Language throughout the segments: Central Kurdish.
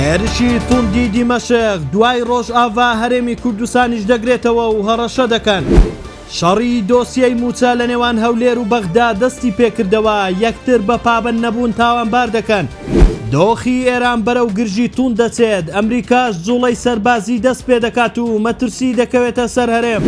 هێرشی توندی دیمەشق دوای ڕۆژئاڤا هەرێمی کوردستانیش دەگرێتەوە و هەڕەشە دەکەن. شەڕی دۆسیەی مووچە لە نێوان هەولێر و بەغدا دەستی پێکردەوە، یەکتر بە پابەند نەبوون تاوانبار دەکەن. دۆخی ئێران بەرەو گرژی توند دەچێت، ئەمریکاش جوڵەی سەربازی دەست پێدەکات و مەترسی دەکەوێتە سەر هەرێم.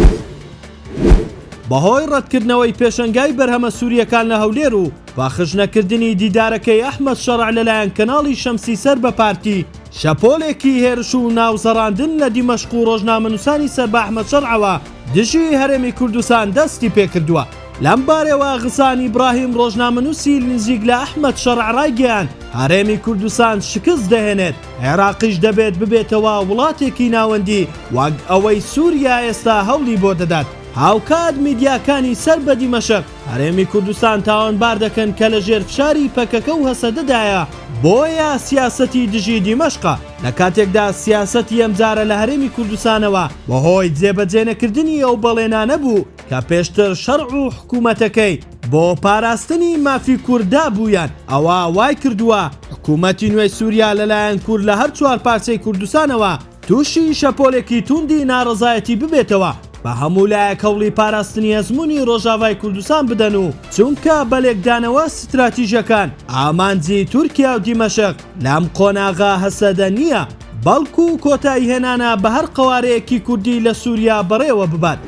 بەهۆی ڕەتکردنەوەی پێشەنگای بەرهەمە سوورییەکان لە هەولێر و پەخش نەکردنی دیدارەکەی ئەحمەد شەڕع لەلایەن کەناڵی شەمسی سەر بە پارتی، شەپۆلێکی هێرش و ناوزەڕاندن لە دیمەشق و ڕۆژنامەنووسانی سەر بە ئەحمەد شەڕعەوە دژی هەرێمی کوردستان دەستی پێکردووە. لەم بارەوە غسان ئیبراهیم ڕۆژنامەنووسی نزیک لە ئەحمەد شەڕع ڕایگەیاند، هەرێمی کوردستان شکست دەهێنێت، عێراقیش دەبێت ببێتەوە وڵاتێکی ناوەندی وەک ئەوەی سوریا ئێستا هەوڵی بۆ دەدات. هاوکات میدیاکانی سەر بە دیمەشق هەرێمی کوردستان تاوانبار دەکەن کە لەژێر فشاری پەکەکە و هەسەدەدایە، بۆیە سیاسەتی دژی دیمەشقە، لە کاتێکدا سیاسەتی ئەمجارە لە هەرێمی کوردستانەوە بەهۆی جێبەجێنەکردنی ئەو بەڵێنانە بوو کە پێشتر شەرع و حکومەتەکەی بۆ پاراستنی مافی کورد دابوویان، ئەوە وایکردووە حکومەتی نوێی سوریا لەلایەن کورد لە هەر چوارپارچەی کوردستانەوە تووشی شەپۆلێکی تووندی ناڕەزایەتی ببێتەوە، بە هەموو لایەک هەوڵی پاراستنی ئەزموونی ڕۆژاڤای کوردستان بدەن و چونکە بە لێکدانەوە ستراتیژەکان ئامانجی تورکیا و دیمەشق لەم قۆناغە هەسەدە نییە بەڵکو کۆتاییهێنانە بە هەر قەوارەیەکی کوردی لە سوریا بەڕێوە ببات.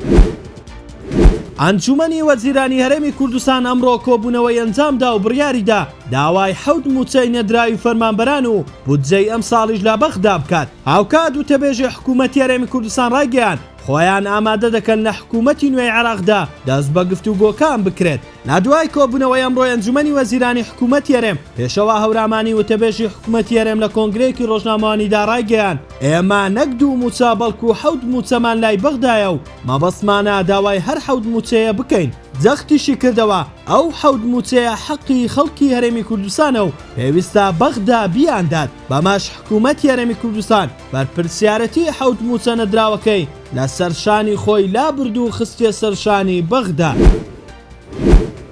ئەنجومەنی وەزیرانی هەرێمی کوردستان ئەمڕۆ کۆبوونەوەی ئەنجامدا و بڕیاریدا داوای حەوت مووچەی نەدراوی فەرمانبەران و بودجەی ئەمساڵیش لە بەغدا بکات. هاوکات وتەبێژی حکوومەتی هەرێمی کوردستان ڕایگەیاند، خۆیان ئامادە دەکەن لە حکوومەتی نوێی عێراقدا دەست بە گفتوگۆکان بکرێت. لە دوای کۆبوونەوەی ئەمڕۆی ئەنجومەنی وەزیرانی حکوومەتی هەرێم، پێشەوا هەورامانی وتەبێژی حکوومەتی هەرێم لە کۆنگرەیەکی ڕۆژنامەوانیدا ڕایگەیاند، ئێمە نەک دوو مووچە بەڵکو حەوت مووچەمان لای بەغدایە و مەبەستمانە داوای هەر حەوت مووچەیە بکەین. جەختیشی کردەوە، ئەو حەوت مووچەیە حەقی خەڵکی هەرێمی کوردستانە و پێویستە بەغدا بیاندات، بەمەش حکوومەتی هەرێمی کوردستان بەرپرسیارەتی حەوت مووچە نەدراوەکەی لەسەر شانی خۆی لابرد و خستیە سەر شانی بەغدا.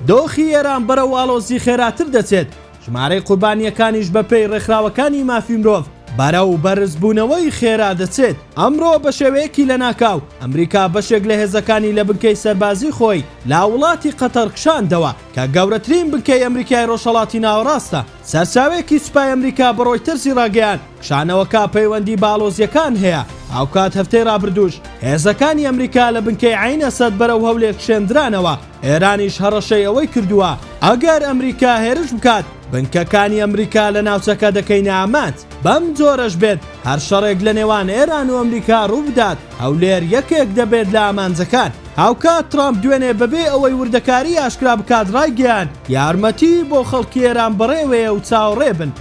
دۆخی ئێران بەرەو ئاڵۆزی خێراتر دەچێت، ژمارەی قوربانییەکانیش بەپێی ڕێکخراوەکانی مافی مرۆڤ بەرەو بەرزبوونەوەی خێرا دەچێت. ئەمڕۆ بە شێوەیەکی لەناکاو ئەمریکا بەشێک لە هێزەکانی لە بنکەی سەربازی خۆی لە وڵاتی قەتەر کشاندەوە کە گەورەترین بنکەی ئەمریکای ڕۆژهەڵاتی ناوەڕاستە. سەرچاوەیەکی سوپای ئەمریکا بە ڕۆیتەرزی ڕاگەیاند، کشانەوەکە پەیوەندی بە ئاڵۆزییەکان هەیە، هاوکات هەفتەی ڕابردووش هێزەکانی ئەمریکا لە بنکەی عەین ئەسەد بەرەو هەولێر کشێندرانەوە، ئێرانیش هەڕەشەی ئەوەی کردووە ئەگەر ئەمریکا هێرش بکات بنکەکانی ئەمریکا لە ناوچەکە دەکەینە ئامانج، بەم جۆرەش بێت هەر شەڕێک لە نێوان ئێران و ئەمریکا ڕووبدات هەولێر یەکێک دەبێت لە ئامانجەکان. هاوکات ترامپ دوێنێ بەبێ ئەوەی وردەکاری ئاشکرا بکات ڕایگەیاند، یارمەتی بۆ خەڵکی ئێران بەڕێوەیە و چاوەڕێ بن.